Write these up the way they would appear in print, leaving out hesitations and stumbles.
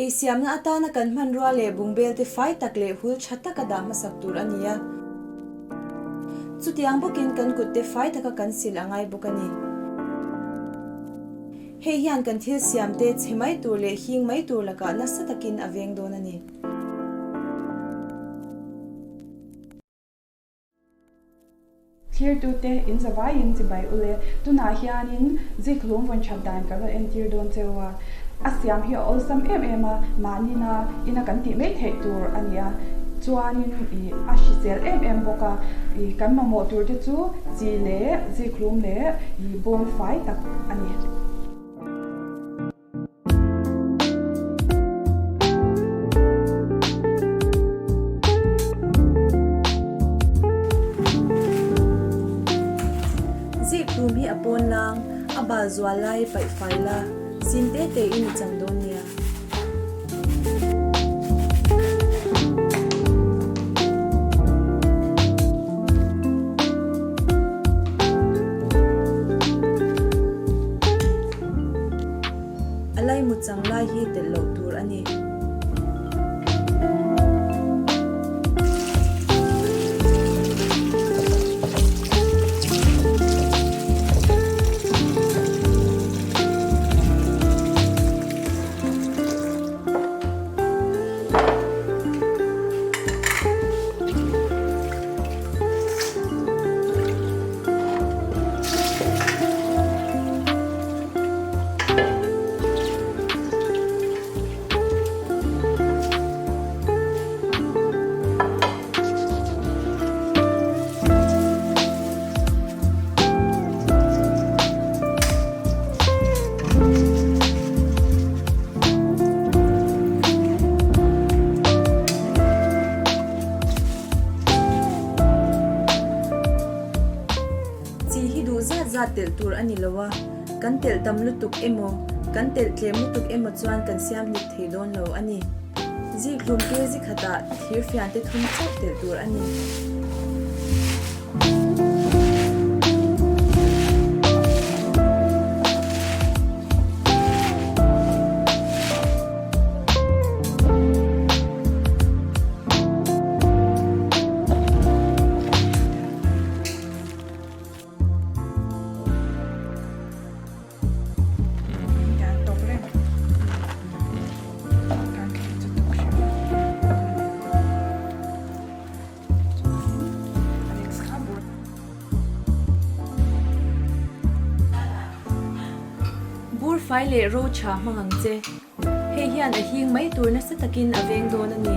Ei siamna atana kan hmanrua leh bungbel te fai tak leh hul tha taka dah hmasak tur a ni a. Chutiang bawkin kan kut te fai taka kan sil a ngai bawk a ni. Hei hian kan thil siam te chhe mai tur leh hing mai tur lakah nasa takin a veng dawn a ni. Thlirtute in zavaiin chibai u le. Tunah hianin zikhlum vawn that dan ka rawn entir dawn cheu a. A siam hi a awlsam em em a, mahnina ina kan tih mai theih tur a ni a. Chuanin ih a hrisel em em bawk a. Ih kan mamawh tur te chu chi leh zikhlum leh ih bawm fai tak a ni. Zikhlum hi a pawn lang, a bal zual lai paih fai la, zin te te in i chan dawn nia. A laimu chang lai hi telh loh tur a ni. Chi hi duh zat zat telh tur a ni lo a, kan telh tam lutuk emaw, kan telh tlem lutuk emaw chuan kan siam hlip thei dawn lo a ni. Zikhlum kg khatah thir fian te thum chauh telh tur a ni. Bur fai leh ro tha hmang ang che. Hei hian a hing mai tur nasa takin a veng dawn a ni.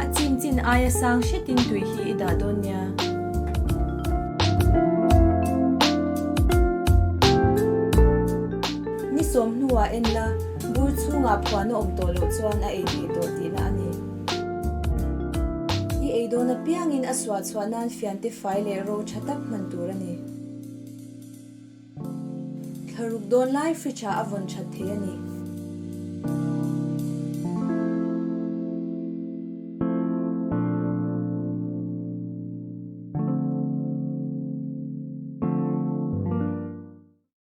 A chin chin aia sang hretin tui hi i dah dawn nia. Ni sawm hnuah en la, bur chhungah phuahna awm tawh loh chuan a ei theih tawh tihna a ni. I ei dawn apiangin a suah chhuah nan fiante fai leh ro tha tak hman tur a ni. Thlaruk dawn lai fridge ah a vawn that thei a ni.